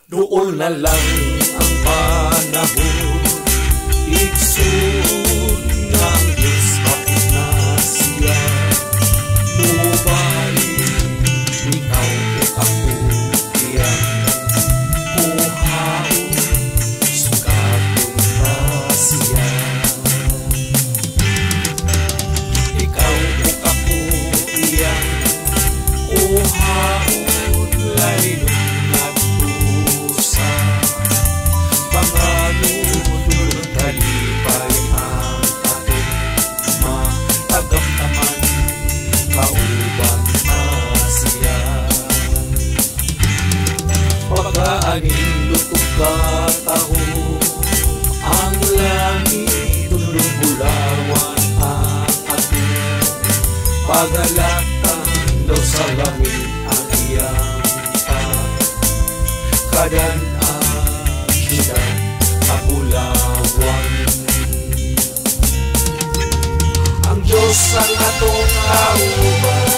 Duol na lang ang panahon, igsoon nga ang Diyos hapit na siya. Mubalik ikaw ug ako iyang kuhaon, sugaton ta siya. Ikaw ug ako iyang kuhaon, lalinon ngadto sa panganod, kalipay ang atong matagamtaman, kauban ta siya. Pagkaanindot ug kataho ang langit, dunong bulawan ang atong pagalatan, daw sa langit ang iyang kadan ang syudad kabulawan. Ang Diyos ang atong kauban,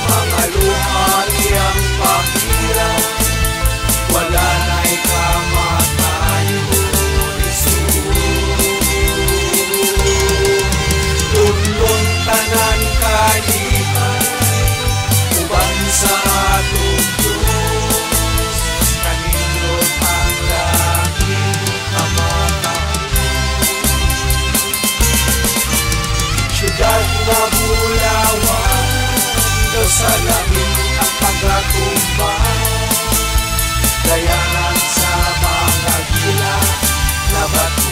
mga luha iyang pahiran, wala na'y kamatayon, igsoon. Lunlun tanan kalipay, uban sa atong Diyos, kanindot ang langit kamatahon. Siyudad nga bulawan, daw sa langit ang pagkatumba, dayanan sa mga gila na bato.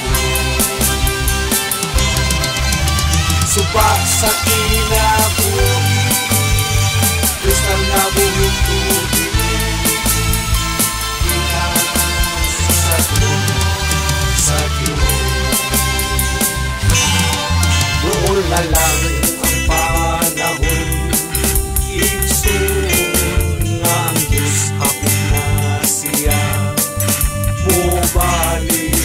Suba sa kinabuhi, kristal na buhing tubig, gikan sa trono sa Diyos. Doon na lang ang panahon, igsoon nga ang Diyos hapit na siya. Mubalik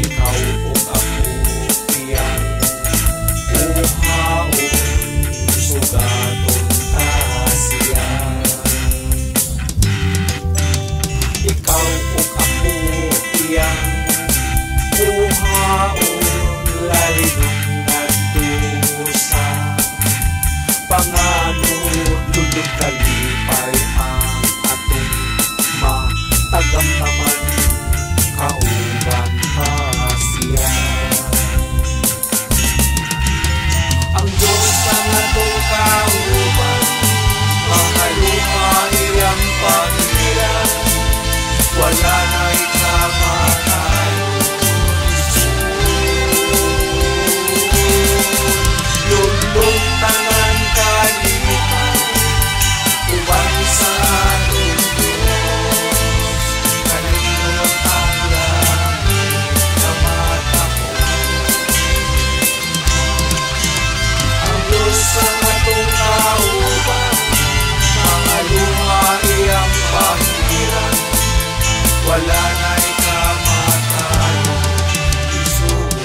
ikaw ug ako iyang kuhaon, sugaton ta siya. Ikaw ug ako iyang kuhaon, lalinon ngadto sa panganod, lulod kalipay ang atong matagamtaman, kauban ta siya. Ang Diyos ang atong kauban, mga luha iyang pahiran, wala na'y kamatayon, igsoon. Lunlun tanan kalipay, uban sa atong Diyos, kanindot ang langit na matahon. Ang Diyos ang atong kauban, mga luha iyang pahiran, wala na'y kamatayon, igsoon.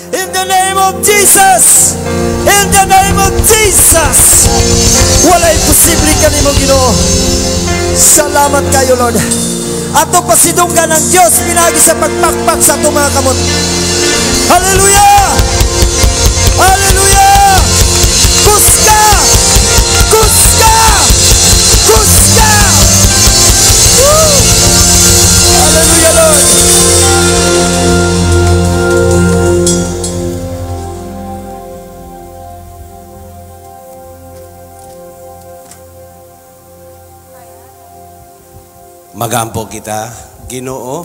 In the name of Jesus! In the name of Jesus! Walay posible kanimo, Ginoo. Salamat kayo, Lord. Ato pasidunggan ang Diyos pinagi sa pagpakpak sa atong mga kamot. Hallelujah! Hallelujah! Kuska! Kuska! Kuska! Woo! Hallelujah, Lord! Magampo kita, Ginoo.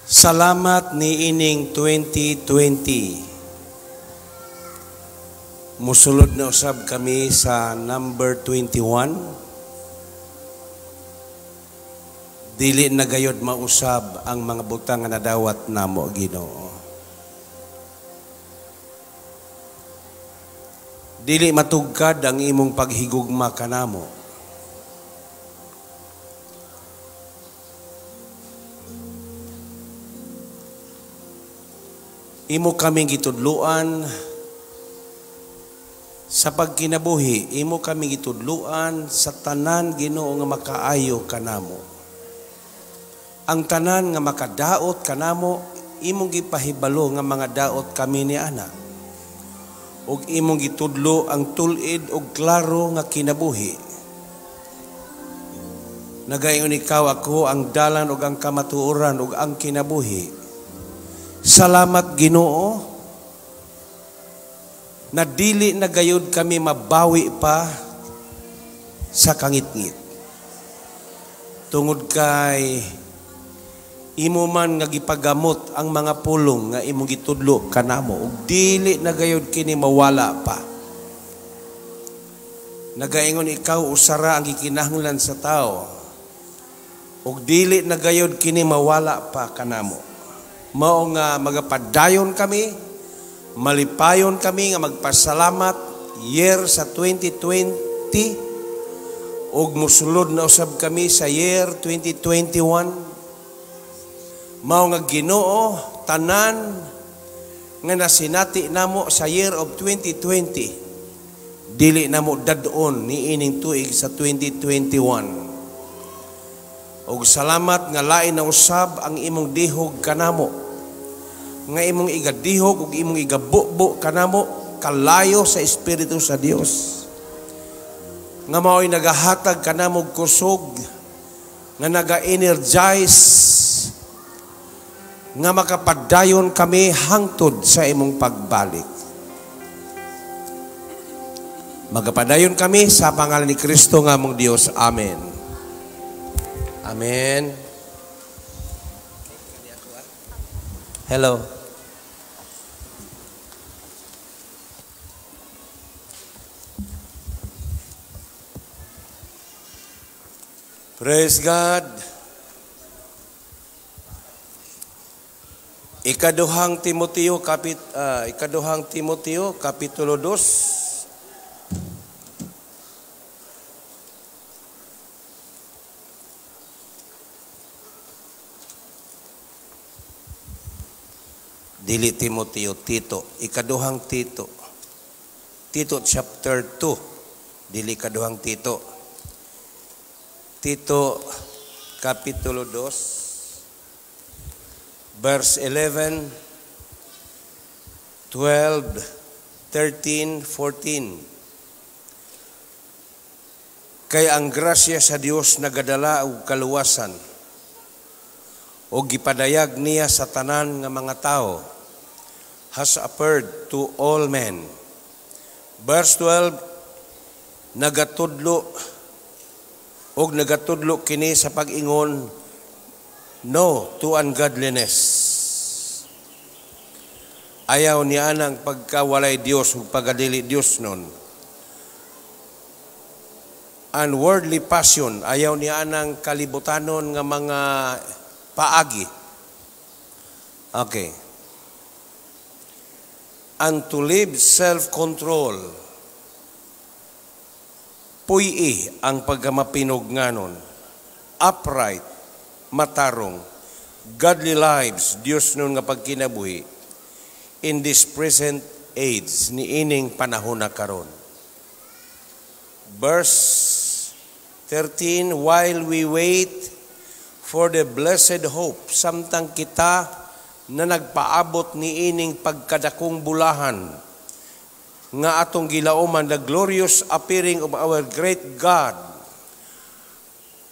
Salamat ni ining 2020. Musulod na usab kami sa number 21. Dili na gayod mausab ang mga butang nga nadawat namo, Ginoo. Dili matugkad ang imong paghigugma kanamo. Imo kaming gitudluan sa pagkinabuhi, imo kaming gitudluan sa tanan, Ginoo, nga makaayo kanamo. Ang tanan nga makadaot kanamo, imong gipahibalo nga mga daot kami ni ana. Ug imong gitudlo ang tul-id ug klaro nga kinabuhi. Nagaingon ikaw, "Ako ang dalan ug ang kamatuoran ug ang kinabuhi." Salamat, Ginoo, na dili na gayud kami mabawi pa sa kangitngit. Tungod kay imo man nga gipagamot ang mga pulong nga imong gitudlo kanamo ug dili na gayud kini mawala pa. Nagaingon ikaw, usara ang gikinahanglan sa tao ug dili na gayud kini mawala pa kanamo. Mao nga magapadayon kami, malipayon kami nga magpasalamat year sa 2020 ug musulod na usab kami sa year 2021. Mao nga, Ginoo, tanan nga nasinati namo sa year of 2020, dili namo dad-on ni ining tuig sa 2021. Ug salamat nga lain na usab ang imong dihog kanamo, nga imong igadihog ug imong igabubo kanamo kalayo sa Espiritu sa Dios, nga mao'y nagahatag kanamo og kusog, nga naga-energize nga makapadayon kami hangtod sa imong pagbalik. Magapadayon kami sa pangalan ni Kristo nga among Dios. Amen. Amen. Hello. Praise God. Ikaduhang Timoteo kapitulo 2. Dili Timoteo, Tito. Ikaduhang Tito. Tito chapter 2. Dili ikaduhang Tito. Tito kapitulo 2 verse 11, 12, 13, 14. Kay ang grasya sa Dios nagadala og kaluwasan o gipadayag niya sa tanan nga mga tao, has appeared to all men. Verse 12, nagatudlo og nagatudlo kini sa pag-ingon no to ungodliness. Ayaw niya ang pagkawalay Dios ug pagkadili Dios nun. And worldly passion, ayaw niya ang kalibutanon nga mga paagi. Okay. And to live self-control. Puy ang pagkamapinugnanon. Upright, matarong, godly lives, Dios nun nga pagkinabuhi, in this present age, ni ining panahon na karon. Verse 13, while we wait for the blessed hope, samtang kita na nagpaabot ni ining pagkadakong bulahan nga atong gilauman, the glorious appearing of our great God,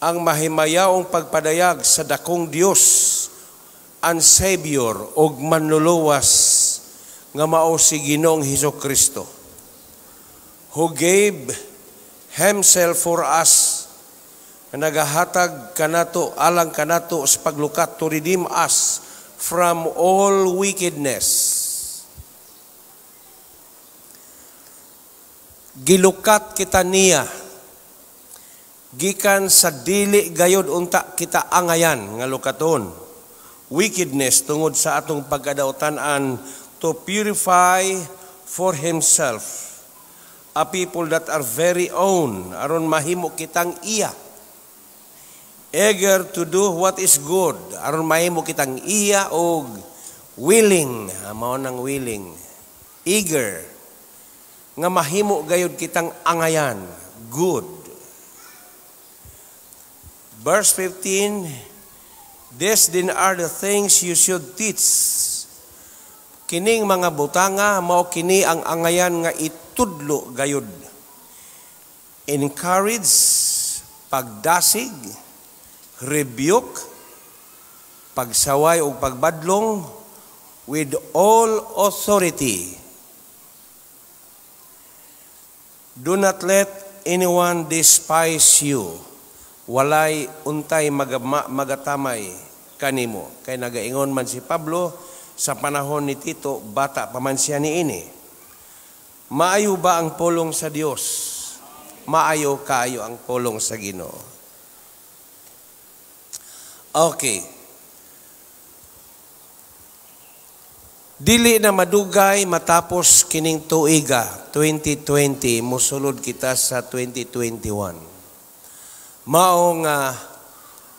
ang mahimayaong pagpadayag sa dakong Dios and Savior og manluluwas nga mao si Ginoong Hesus Kristo, who gave himself for us, nga nagahatag kanato alang kanato sa paglukat, to redeem us from all wickedness. Gilukat kita niya gikan sa dili gayod unta kita angayan nga lukaton, wickedness, tungod sa atong pagkadautan, and to purify for himself a people that are very own, aron mahimo kitang iya, eager to do what is good, aron mahimo kitang iya og Willing, mao nang willing, eager nga mahimo gayud kitang angayan, good. Verse 15, "These then are the things you should teach." Kining mga butanga mao kini ang angayan nga itudlo gayud. Encourage, pagdasig, rebuke, pagsaway ug pagbadlong, with all authority. Do not let anyone despise you. Walay untay magatamay kanimo. Kay nagaingon man si Pablo sa panahon ni Tito, bata pa man siya niini. Maayo ba ang pulong sa Dios? Maayo kaayo ang pulong sa Ginoo. Okay. Dili na madugay matapos kining tuiga 2020, mosulod kita sa 2021. Mao nga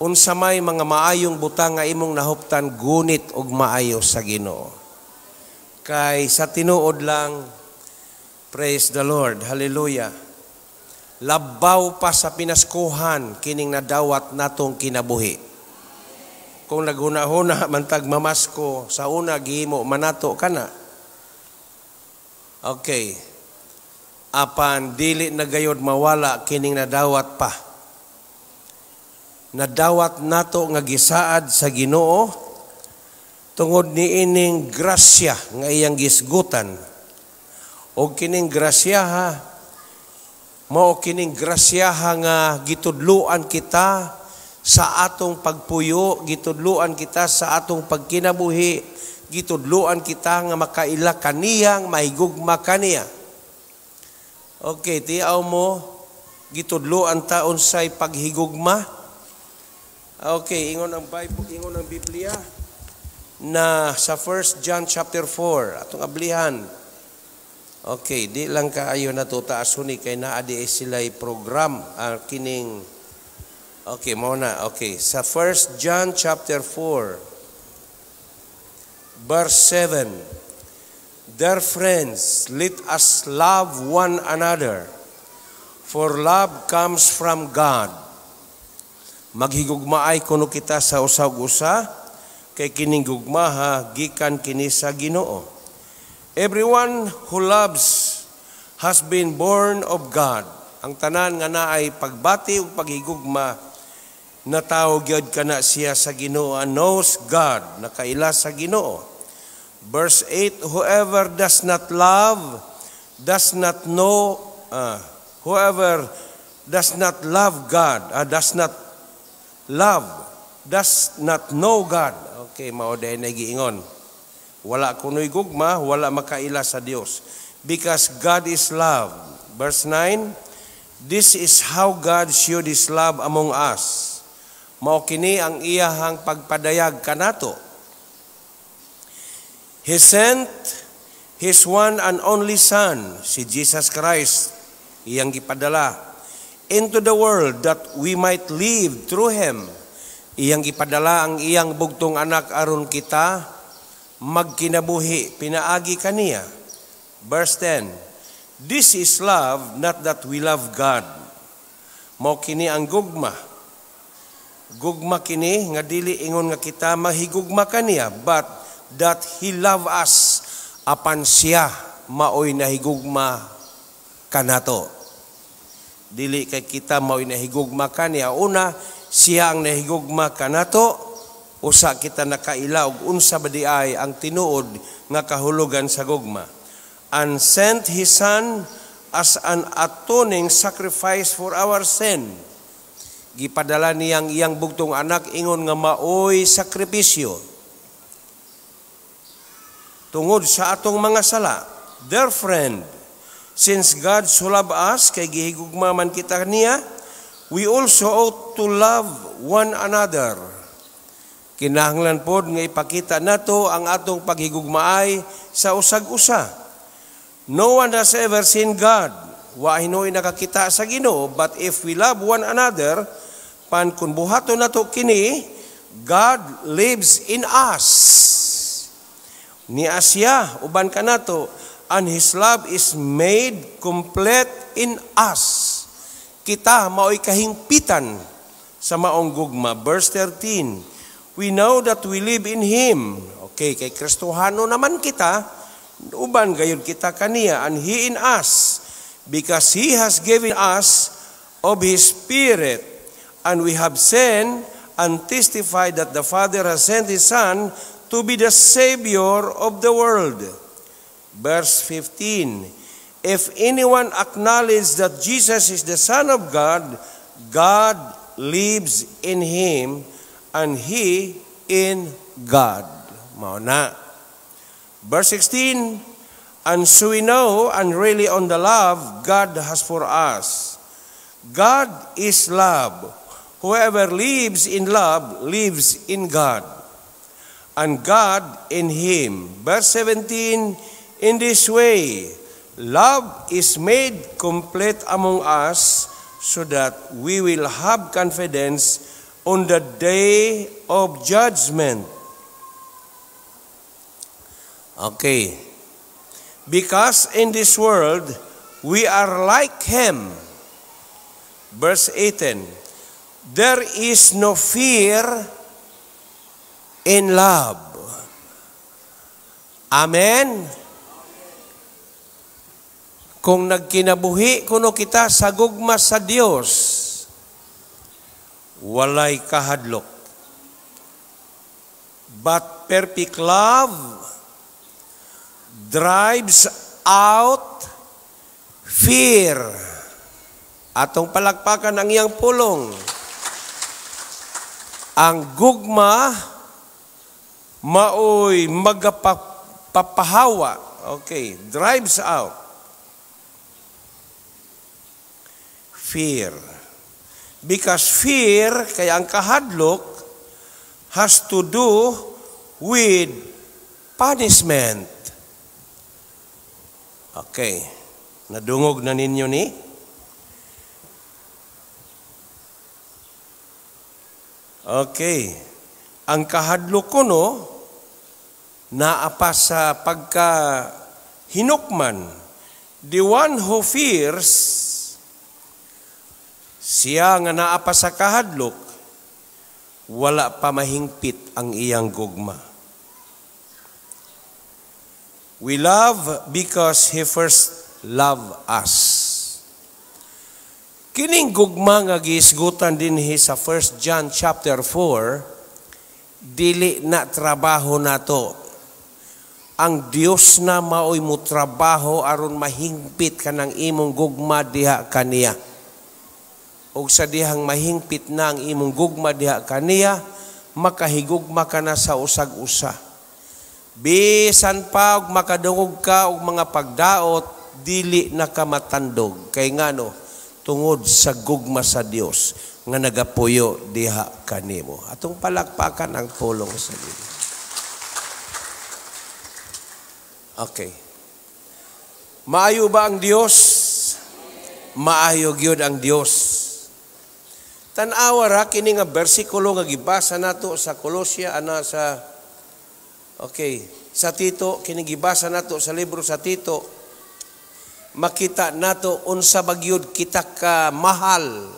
unsa may mga maayong butang nga imong nahuptan, gunit og maayo sa Ginoo. Kay sa tinuod lang, praise the Lord, hallelujah. Labaw pa sa pinaskuhan kining nadawat natong kinabuhi. Kung naghuna-huna man tag mamasko, sa una gihimo manato kana. Okay. Apan dili na gayod mawala kining nadawat pa. Nadawat nato nga gisaad sa Ginoo tungod niining grasya nga iyang gisgutan. Og kining grasyaha, mao kining grasyaha nga gitudluan kita sa atong pagpuyo, gitudluan kita sa atong pagkinabuhi, gitudluan kita nga makaila kaniyang mahigugma kaniya. Okay, tiaw mo, gitudluan ta unsay paghigugma. Okay, ingon ang Bible, ingon ang Biblia na sa 1 John chapter 4, atong ablihan. Okay, di lang kaayo nato taas huni kay naa di sila'y program kining. Okay, mao na. Okay, sa 1 John chapter 4 verse 7. "Dear friends, let us love one another, for love comes from God." Maghigugmaay kuno kita sa usag usa kay kining gugmaha gikan kini sa Ginoo. Everyone who loves has been born of God. Ang tanan nga naay pagbati ug paghigugma, natawo gyud kana siya sa Ginoo and knows God, nakaila sa Ginoo. Verse 8, whoever does not love does not know, whoever does not love God, does not love, does not know God. Okay, mao diay nagiingon. Wala kuno'y gugma, wala makaila sa Dios. Because God is love. Verse 9, this is how God showed His love among us. Mao kini ang iyahang pagpadayag kanato. He sent His one and only Son, si Jesus Christ, iyang gipadala, into the world that we might live through Him. Iyang gipadala ang iyang bugtong anak aron kita magkinabuhi pinaagi kaniya. Verse 10, this is love, not that we love God. Mao kini ang gugma. Gugma kini nga dili ingon nga kita mahigugma kaniya, but that He love us, apan siya maoy nahigugma kanato. Dili kay kita maoy nahigugma kaniya. Una, siya ang nahigugma kanato, usa kita nakaila og unsa ba di ay ang tinuod nga kahulugan sa gugma. And sent His Son as an atoning sacrifice for our sin. Gipadala niyang iyang bugtong anak ingon nga maoy sakripisyo tungod sa atong mga sala. Dear friend, since God so loved us, kay gihigugma man kita niya, we also ought to love one another. Kinahanglan pod nga ipakita nato ang atong paghigugmaay sa usag-usa. No one has ever seen God. Wa hinuoy nakakita sa Ginoo, but if we love one another, pan kun buhaton nato kini, God lives in us. Ni siya uban kanato, and His love is made complete in us. Kita mao'y kahingpitan sa maong gugma. Verse 13, we know that we live in Him. Okay, kay Kristohano naman kita, uban gayud kita kaniya, and He in us, because He has given us of His Spirit, and we have seen and testified that the Father has sent His Son to be the Savior of the world. Verse 15, if anyone acknowledges that Jesus is the Son of God, God lives in him and he in God. Mao na. Verse 16, and so we know and rely on the love God has for us. God is love. Whoever lives in love lives in God, and God in him. Verse 17, in this way, love is made complete among us so that we will have confidence on the day of judgment. Okay. Because in this world, we are like Him. Verse 18, there is no fear in love. Amen? Kung nagkinabuhi kuno kita sa gugma sa Dios, walay kahadlok. But perfect love drives out fear. Atong palakpakan ang iyang pulong. Ang gugma maoy magapapahawa. Okay, drives out fear. Because fear, kaya ang kahadlok, has to do with punishment. Okay. Nadungog na ninyo ni? Okay. Ang kahadlok ko no, naa pa sa pagka hinukman. The one who fears, siya nga naa pa sa kahadlok, wala pa mahingpit ang iyang gugma. We love because He first loved us. Kining gugma nga giisgutan dinhi sa 1 John chapter 4, dili na trabaho nato. Ang Dios na maoy mo trabaho aron mahingpit kanang imong gugma diha kaniya. Og sa dihang mahingpit na ang imong gugma diha kaniya, makahigugma ka na sa usag-usa. Bisan pa og makadungog ka og mga pagdaot, dili na ka matandog. Kay ngano, tungod sa gugma sa Dios nga nagapuyo diha kanimo. Atong palakpakan ang pulong sa Dios. Okay. Maayo ba ang Dios? Maayo gyud ang Dios. Tan-awa ra kini nga bersikulo nga gibasa nato sa Kolosya ana sa okay, sa Tito, kini gibasa nato sa libro sa Tito. Makita nato unsa ba gyud kita ka mahal.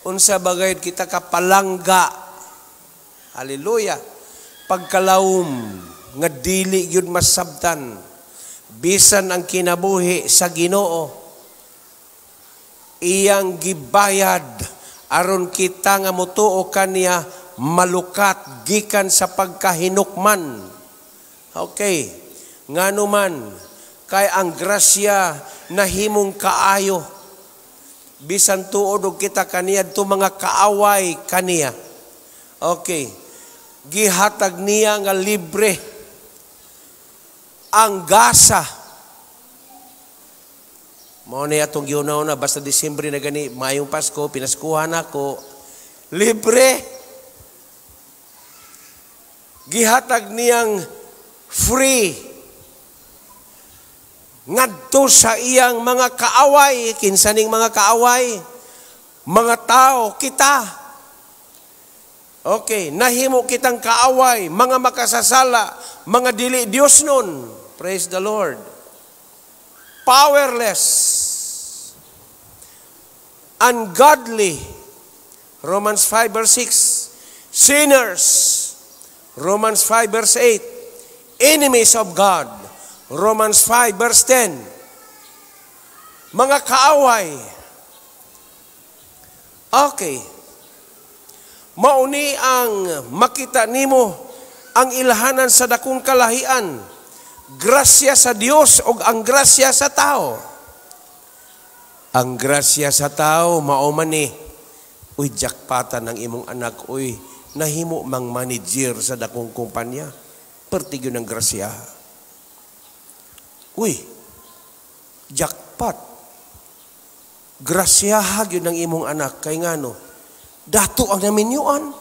Unsa ba gyud kita ka palangga. Hallelujah. Pagkalawom nga dili gyud masabtan bisan ang kinabuhi sa Ginoo, iyang gibayad aron kita nga motuo kaniya malukat gikan sa pagkahinukman. Okay, ngano man kay ang grasya nahimong kaayo, bisan tuod og kita kaniya to mga kaaway kaniya. Okay, gihatag niya nga libre ang gasa. Mao ni atong giuna-una basta Disyembre na gani, maayong Pasko, pinaskuhan ako, libre. Gihatag niyang free ngadto sa iyang mga kaaway. Kinsa ning mga kaaway? Mga tao, kita. Okay, nahimo kitang kaaway, mga makasasala, mga dili Dios nun. Praise the Lord. Powerless. Ungodly. Romans 5 verse 6. Sinners. Romans 5 verse 8. Enemies of God. Romans 5 verse 10. Mga kaaway. Okay. Mauni ang makita nimo ang ilhanan sa dakong kalahian. Grasya sa Dios o ang grasya sa tao. Ang grasya sa tao mao man ni, uy, jackpotan ng imong anak, uy, nahimo mang manager sa dakong kumpanya. Perti gyud ang grasya. Uy, jackpot. Grasyaha gyud ng imong anak kay ngano? Dato ang naminyuan.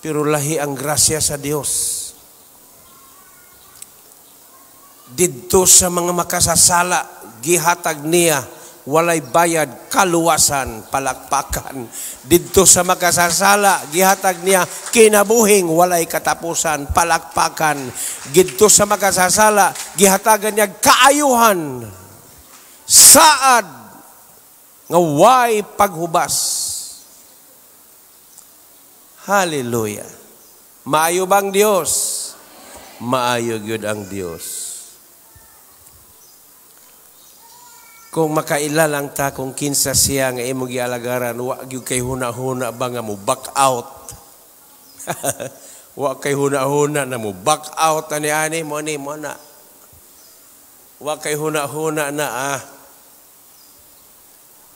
Pero lahi ang grasya sa Dios. Didto sa mga makasasala, gihatag niya walay bayad kaluwasan, palakpakan. Didto sa makasasala, gihatag niya kinabuhing walay katapusan, palakpakan. Didto sa makasasala, gihatagan niya kaayuhan, saad nga way paghubas. Hallelujah. Maayo bang Dios? Maayo gyud ang Dios. Kung makaila lang ta kung kinsa siya nga imong gialagaran, wa gyud kay huna-huna ba nga mo back out. Wa kay huna-huna na mo back out ani ani mo ni mo na. Wa kay huna-huna na ah.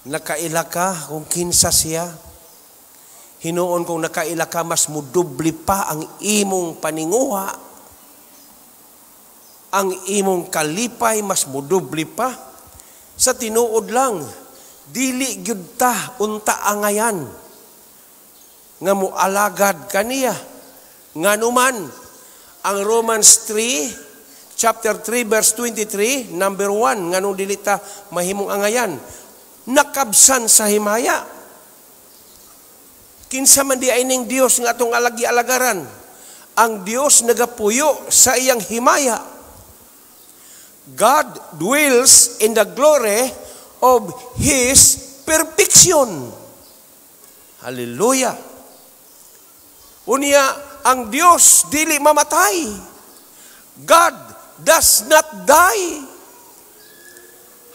Nakaila ka kung kinsa siya. Hinuon kung nakaila ka, mas mudubli pa ang imong paninguha. Ang imong kalipay mas mudubli pa. Sa tinuod lang, dili gyud ta unta angayan nga moalagad kaniya. Nganuman ang Romans 3 chapter 3 verse 23 number 1, nganong dili ta mahimong angayan, nakabsan sa himaya. Kinsa man di ay ning Dios nga atong alagi-alagaran? Ang Dios nagapuyo sa iyang himaya. God dwells in the glory of His perfection. Hallelujah. Unya, ang Dios dili mamatay. God does not die.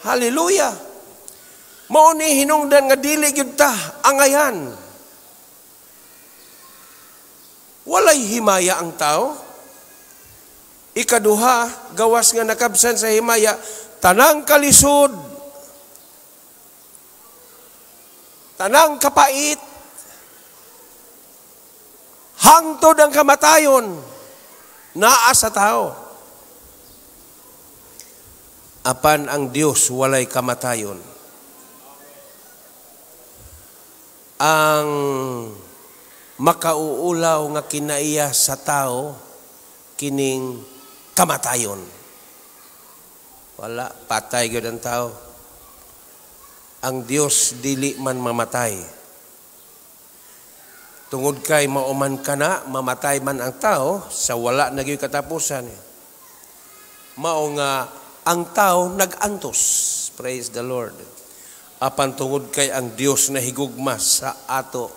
Hallelujah. Mao ni hinungdan nga dili gyud ta angayan. Walay himaya ang tao. Ikaduha, gawas nga nakabsan sa himaya, tanang kalisod, tanang kapait, hangtod ang kamatayon, naa sa tao. Apan ang Dios walay kamatayon. Ang makauulaw nga kinaiya sa tao, kining kamatayon. Wala, patay gyud ang tao. Ang Dios dili man mamatay. Tungod kay mauman ka na, mamatay man ang tao, sa wala na gyud katapusan. Mao nga ang tao nag-antos. Praise the Lord. Apan tungod kay ang Dios nahigugma sa ato,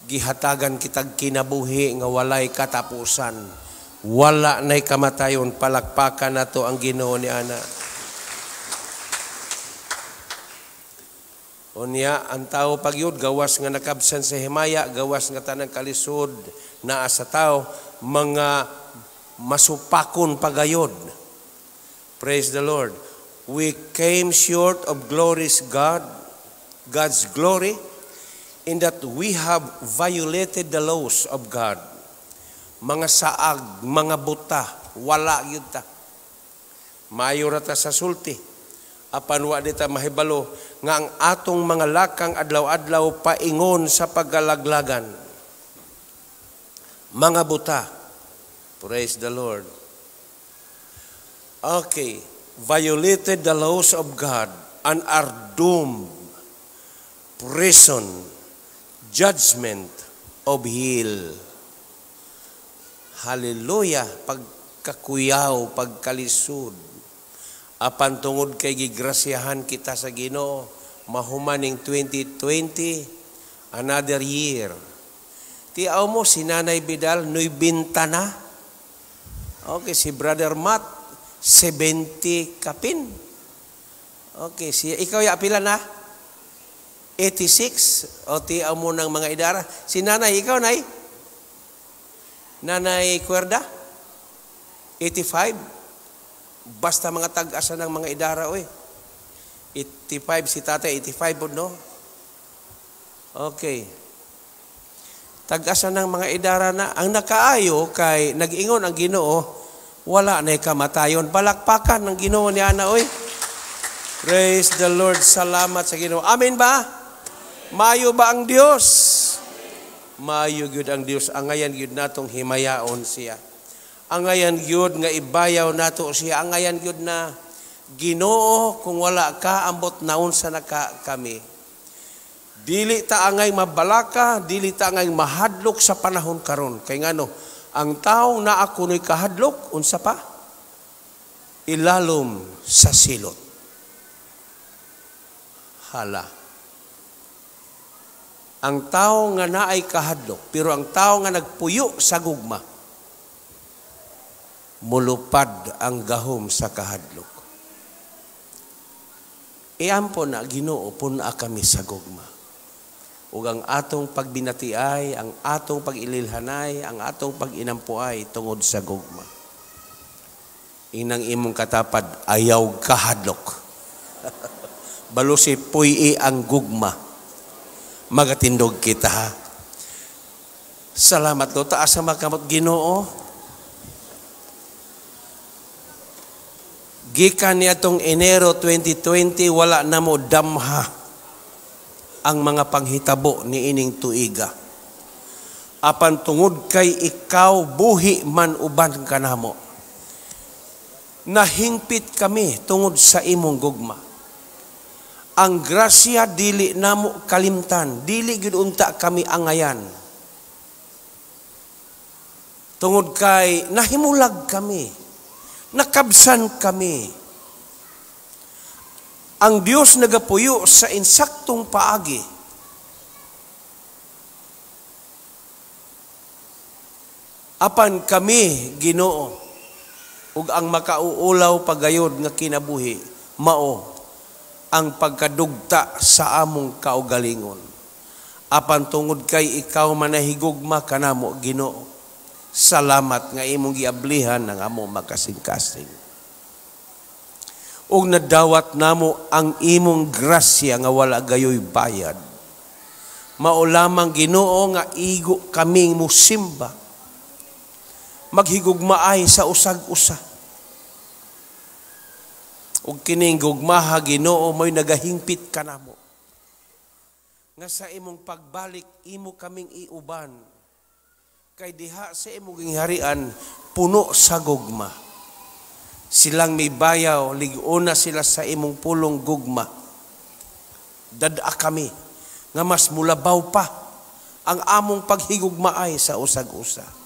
gihatagan kitag kinabuhi nga walay katapusan. Wala na'y kamatayon, palakpakan nato ang Ginoo ni ana. Unya, ang tao pagyud, gawas nga nakabsan sa himaya, gawas nga tanang kalisod naa sa tao, mga masupakon pagayod. Praise the Lord. We came short of glorious God, God's glory, in that we have violated the laws of God. Mga saag, mga buta, wala yun ta. Maayo ra ta sa sulti. Apan wa di ta mahibalo nga ang atong mga lakang adlaw-adlaw paingon sa paggalaglagan. Mga buta. Praise the Lord. Okay. Violated the laws of God and are doomed, prison, Judgment of hell. Hallelujah! Pagkakuyaw, pagkalisod. Apan tungod kay gigrasyahan kita sa Ginoo, mahumaning 2020, another year. Tiaw mo, si Nanay Vidal, 90 na. Okay, si Brother Matt, 70 kapin. Okay, si, ikaw ya, pila na? 86. O tiaw mo ng mga idara. Si Nanay, ikaw, Nay? Nanay Cuerda? 85. Basta mga tag-asa ng mga idara, oy. 85 si tatay, 85, no? Okay. Tag-asa ng mga idara na. Ang nakaayo kay nag-ingon ang Ginoo, wala na kamatayon. Palakpakan ng Ginoo ni Ana, oy. Praise the Lord. Salamat sa Ginoo. Amen ba? Mayo ba ang Dios? Mayo gyud ang Dios. Angayan gyud natong himayaon siya. Angayan gyud nga ibayaw nato siya. Angayan gyud na Ginoo, kung wala ka, ambot naunsa na ka kami. Dili ta angay mabalaka, dili ta angay mahadlok sa panahon karon. Kay ngano, ang taong naa kuno'y kahadlok, unsa pa? Ilalom sa silot. Hala. Ang tao nga naay kahadlok, pero ang tao nga nagpuyo sa gugma, mulupad ang gahom sa kahadlok. Iampo na Ginoo, pun-a kami sa gugma. Ug ang atong pagbinatiay, ang atong pag-ililhanay, ang atong pag-inampuay tungod sa gugma. Inang imong katapad, ayaw kahadlok. Balusi puy-i ang gugma. Magatindog kita, ha. Salamat lo. Taas sa makamot Ginoo. Gikan niya tong Enero 2020, wala na mo damha ang mga panghitabo ni ining tuiga. Apan tungod kay ikaw buhi man uban kanamo. Nahingpit kami tungod sa imong gugma. Ang grasya dili namo kalimtan, dili gyud unta kami angayan. Tungod kay nahimulag kami, nakabsan kami. Ang Dios nagapuyo sa insaktong paagi. Apan kami, Ginoo, ug ang makauulaw pagayod nga kinabuhi, mao ang pagkadugta sa among kaugalingon. Apan tungod kay ikaw manahigugma kanamo, Ginoo, salamat nga imong giablihan ang among makasing-kasing. Ug nadawat namo ang imong grasya nga wala gayoy bayad. Mao lamang, Ginoo, nga igo kaming musimba, maghigugmaay sa usag-usa. Ug kining gugmaha, Ginoo, mo'y nagahingpit kanamo. Nga sa imong pagbalik, imo kaming iuban. Kay diha sa imong gingharian, puno sa gugma. Silang mibayaw, lig-una sila sa imong pulong gugma. Dad-a kami, nga mas mulabaw pa ang among paghigugmaay sa usag-usa.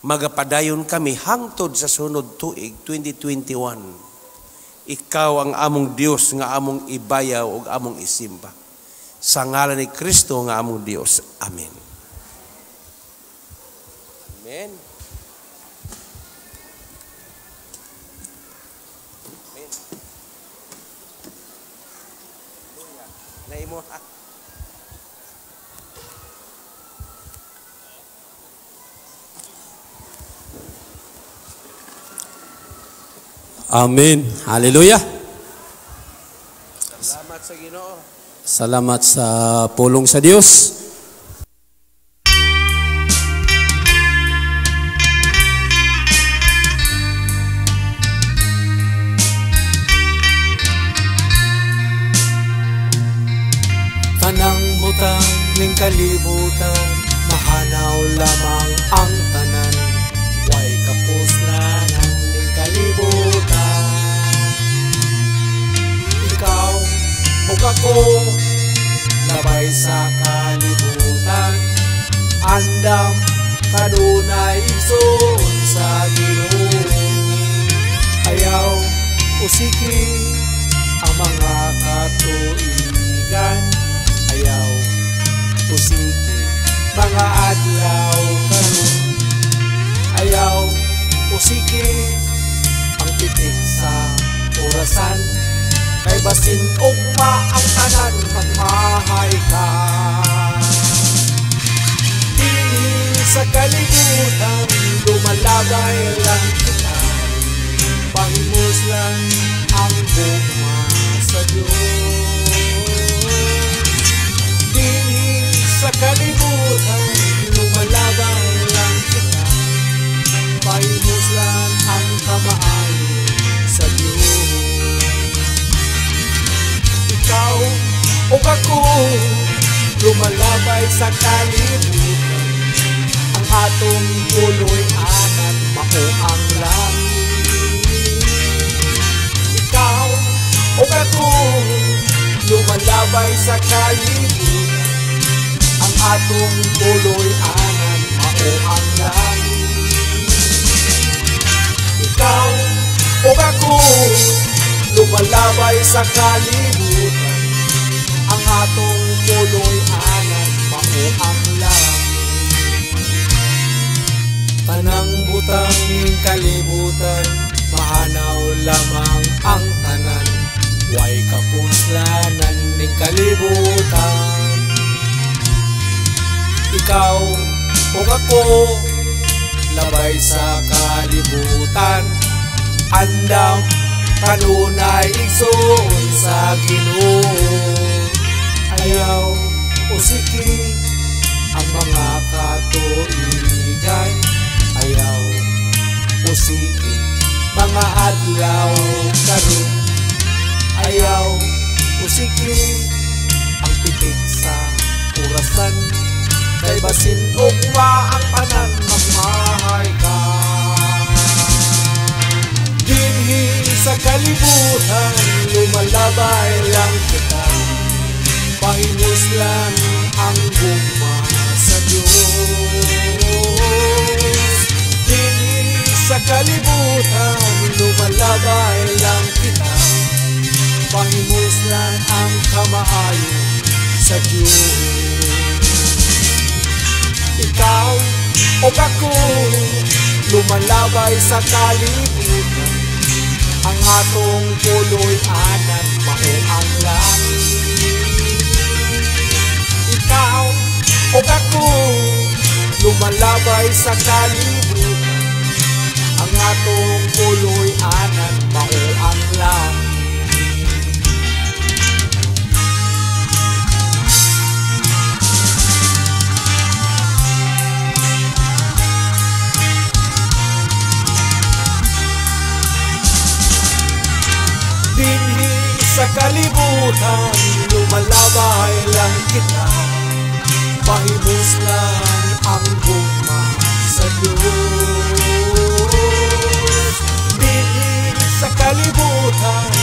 Magapadayon kami hangtod sa sunod tuig 2021. Ikaw ang among Dios nga among ibayaw ug among isimba. Sa ngalan ni Kristo nga among Dios. Amen. Amen. Amen. Naimo ha. Amen. Hallelujah. Salamat sa Ginoo. Salamat sa pulong sa Dios. Tanang butang ning kalibutan, mahanaw lamang ang tanan. Way kapuslanan ning kalibutan. Ikaw ug ako, labay sa kanunay igsoon sa Ginoo. Ayaw usiki ang mga katuigan, ayaw usiki mga adlaw karon, ayaw usiki ang pitik sa orasan, kay basin ugma ang tanan magmahay ka. Dinhi sa kalibutan lumalabay lang kita, pahimuslan ang gugma sa Diyos. Dinhi sa kalibutan lumalabay lang kita, pahimuslan ang kamaayo sa Diyos. Ikaw o ako lumalabay sa kalibutan, ang atong puloy-anan mao ang langit. Ikaw o ako lumalabay sa kalibutan, ang atong puloy-anan mao ang langit. Ikaw o ako lumalabay sa kalibutan, ang atong puloy-anan mao ang langit. Tanang butang ning kalibutan, mahanaw lamang ang tanan, way kapuslanan ning kalibutan. Ikaw o ako labay sa kalibutan, andam kanunay igsoon sa Ginoo. Ayaw usiki ang mga katuigan, ayaw usiki mga adlaw karon, ayaw usiki ang pitik sa orasan, kay basin ugma ang tanan magmahay ka. Dinhi sa kalibutan lumalabay lang kita, pahimuslan ang gugma sa Diyos. Dinhi sa kalibutan lumalabay lang kita, pahimuslan ang kamaayo sa Diyos. Ikaw o ako lumalabay sa kalibutan, ang atong puloy-anan mao ang langit. Ikaw o ako lumalabay sa kalibutan, ang atong puloy-anan mao ang langit. Dinhi sa kalibutan lumalabay lang kita, pahimuslan ang gugma sa Diyos. Dinhi sa kalibutan